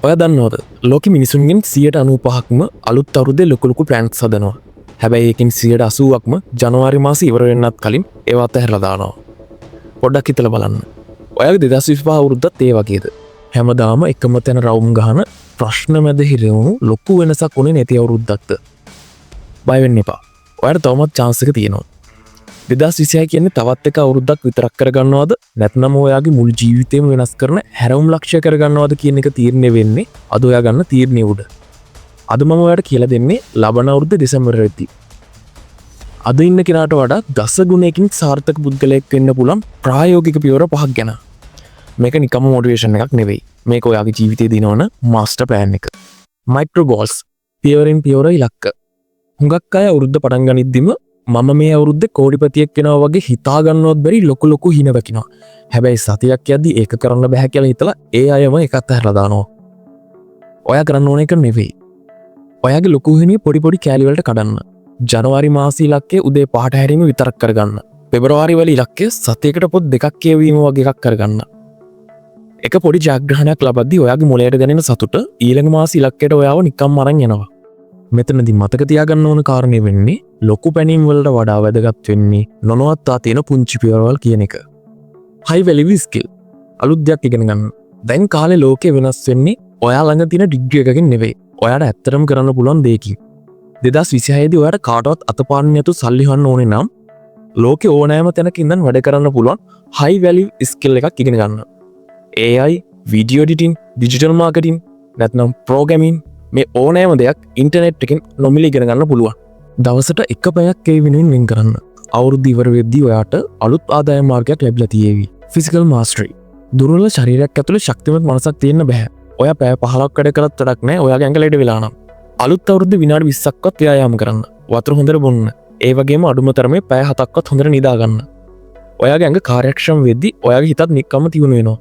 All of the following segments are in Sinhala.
ඔයා දන්නවද, ලෝකෙ මිනිසුන්ගෙන් 95%ක්ම අලුත් අවුරුද්දේ ලොකු ලොකු ප්ලෑන්ස් හදනවා. හැබැයි ඒකෙන් 80%ක්ම ජනවාරි මාසේ ඉවර වෙන්නත් කලින් ඒවා අතහැරලා දානවා. පොඩ්ඩක් හිතලා බලන්න. ඔයාගේ 2025 අවුරුද්දත් ඒ වගේද? හැමදාම එකම තැන රවුම් ගහන, ප්‍රශ්න මැද හිර වුණු, ලොකු වෙනසක් වුණේ නැති අවුරුද්දක්ද? බය වෙන්න එපා. ඔයාට තවමත් චාන්ස් එක තියෙනවා. 2026 කියන්නේ තවත් එක අවුරුද්දක් විතරක් කරගන්නවද, නැත්නම් ඔයාගේ මුළු ජීවිතේම වෙනස් කරන හැරවුම් ලක්ෂ්‍ය කරගන්නවද කියන එක තීරණය වෙන්නේ අද ඔයා ගන්න තීරණය උඩ. අද මම ඔයාට කියලා දෙන්නේ ලබන අවුරුද්ද දෙසැම්බර් වෙද්දි අද ඉන්න කෙනාට වඩා දස ගුණයකින් සාර්ථක පුද්ගලයෙක් වෙන්න පුළුවන් ප්‍රායෝගික පියවර පහක් ගැන. මේක නිකම්ම මොටිවේෂන් එකක් නෙවෙයි. මේක ඔයාගේ ජීවිතේ දිනවන මාස්ටර් ප්ලෑන් එක. මයික්‍රෝ ගෝල්ස්, පියවරෙන් පියවර ඉලක්ක. හුඟක් අය අවුරුද්ද පටන් ගනිද්දිම මම මේ අවුරුද්දේ කෝටිපතියෙක් වෙනවා වගේ හිතා ගන්නවත් බැරි ලොකු ලොකු හීන දකිනවා. හැබැයි සතියක් යද්දි ඒක කරන්න බැහැ කියලා හිතලා ඒ අයම ඒක අතහැරලා දානවා. ඔයා කරන්න ඕන එක නෙවෙයි. ඔයාගේ ලොකු හීනිය පොඩි පොඩි කෑලි වලට කඩන්න. ජනවාරි මාස ඉලක්කය උදේ 5ට හැරීම විතරක් කරගන්න. පෙබරවාරි වල ඉලක්කය සතියකට පොත් දෙකක් කියවීම වගේ එකක් කරගන්න. එක පොඩි ජයග්‍රහණයක් ලබද්දි ඔයාගේ මොළයට දැනෙන සතුට ඊළඟ මාස ඉලක්කයට ඔයාව නිකම්ම අරන් යනවා. මෙතනදි මතක තියාගන්න ඕන කාරණේ වෙන්නේ ලොකු පැනීම් වලට වඩා වැදගත් වෙන්නේ නොනවත්තා තියෙන පුංචි පියවරවල් කියන එක. හයි වැලියු ස්කිල්, අලුත් දෙයක් ඉගෙන ගන්න. දැන් කාලේ ලෝකෙ වෙනස් වෙන්නේ ඔයා ළඟ තියෙන ඩිග්‍රී එකකින් නෙවෙයි. ඔයාට ඇත්තටම කරන්න පුළුවන් දෙයකින්. 2026 දී ඔයාට කාටවත් අතපාන්න නැතුව සල්ලි හොයන්න ඕනේ නම් ලෝකෙ ඕනෑම තැනක ඉඳන් වැඩ කරන්න පුළුවන් හයි වැලියු ස්කිල් එකක් ඉගෙන ගන්න. AI, video editing, digital marketing, නැත්නම් ප්‍රෝග්‍රෑමින්, මේ ඕනෑම දෙයක් ඉන්ටර්නෙට් එකෙන් නොමිලේ ඉගෙන ගන්න පුළුවන්. දවසට එක පැයක් ඒ වෙනුවෙන් වෙන් කරන්න. අවුරුද්ද ඉවර වෙද්දී ඔයාට අලුත් ආදායම් මාර්ගයක් ලැබිලා තියෙවි. ෆිසිකල් මාස්ටරි. දුර්වල ශරීරයක් ඇතුලේ ශක්තිමත් මනසක් තියෙන්න බෑ. ඔයා පැය 15ක් වැඩ කළත් වැඩක් නෑ ඔයාගේ ඇඟ ලෙඩ වෙලා නම්. අලුත් අවුරුද්දේ විනාඩි 20ක්වත් ව්‍යායාම කරන්න. වතුර හොඳට බොන්න. ඒ වගේම අඩුම තරමේ පැය 7ක්වත් හොඳට නිදා ගන්න. ඔයාගේ ඇඟ කාර්යක්ෂම වෙද්දි ඔයාගේ හිතත් නික්කම තියුණු වෙනවා.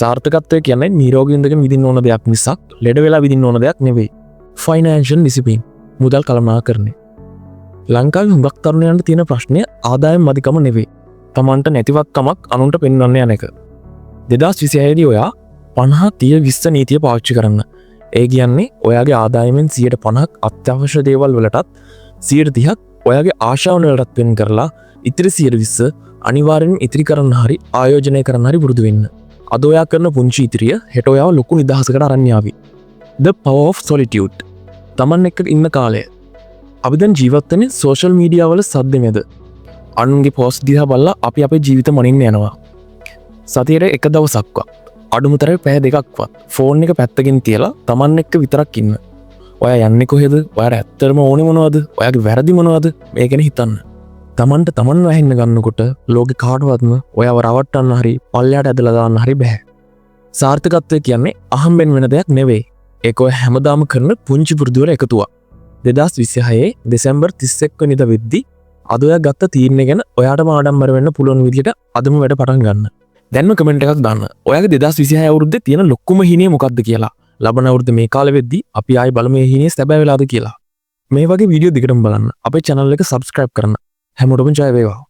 සාර්ථකත්වය කියන්නේ නිරෝගී ඉඳගෙන විඳින්න ඕන දෙයක් මිසක් ලෙඩ වෙලා විඳින්න ඕන දෙයක් නෙවෙයි. ෆයිනෑන්ෂල් ඩිසිප්ලින්, මුදල් කළමනාකරණය. ලංකාවේ හුඟක් තරුණයන්ට තියෙන ප්‍රශ්නය ආදායම් මදිකම නෙවෙයි. තමන්ට නැතිවත්කමක් අනුන්ට පෙන්වන්න යන එක. 2026 දී ඔයා 50 30 20 නීතිය පාවිච්චි කරන්න. ඒ කියන්නේ ඔයාගේ ආදායමෙන් 50ක් අත්‍යවශ්‍ය දේවල් වලටත්, 30ක් ඔයාගේ ආශාවන් වලටත් වෙන් කරලා ඉතිරි 20% අනිවාර්යෙන් ඉතිරි කරන්න හරි ආයෝජනය කරන්න හරි පුරුදු වෙන්න. අද ඔයා කරන පුංචි ඉතිරිය හෙට ඔයාව ලොකු නිදහසකට අරන් යාවි. The power of solitude. තමන් එක්ක ඉන්න කාලය. අපි දැන් ජීවත් වෙන්නේ සෝෂල් මීඩියා වල සද්ද මැද. අනුන්ගේ පෝස්ට් දිහා බලලා අපි අපේ ජීවිත මනින්න යනවා. සතියට එක දවසක්වත්, අඩුම තරමේ පැය දෙකක්වත් ෆෝන් එක පැත්තකින් තියලා තමන් එක්ක විතරක් ඉන්න. ඔයා යන්නේ කොහෙද? ඔයාට ඇත්තටම ඕනේ මොනවද? ඔයාගේ වැරදි මොනවද? මේ ගැන හිතන්න. තමන්ට තමන්ව ඇහෙන්න ගන්නකොට ලෝකෙ කාටවත්ම ඔයාව රවට්ටන්න හරි පල්ලෙහාට ඇදලා දාන්න හරි බැහැ. සාර්ථකත්වය කියන්නේ අහම්බෙන් වෙන දෙයක් නෙවෙයි. ඒක ඔය හැමදාම කරන පුංචි පුරුදු වල එකතුවක්. 2026 දෙසැම්බර් 31 වෙනිදා වෙද්දි අද ඔයා ගත්ත තීරණය ගැන ඔයාටම ආඩම්බර වෙන්න පුළුවන් විදිහට අදම වැඩ පටන් ගන්න. දැන්ම කමෙන්ට් එකක් දාන්න. ඔයාගේ 2026 අවුරුද්දේ තියෙන ලොකුම හීනය මොකක්ද කියලා. ලබන අවුරුද්ද මේ කාලෙ වෙද්දි අපි ආයි බලමු මේ හීනය සැබෑ වෙලාද කියලා. මේ වගේ වීඩියෝ දිගටම බලන්න අපේ channel එක subscribe කරන්න. හැමෝටම ජය වේවා.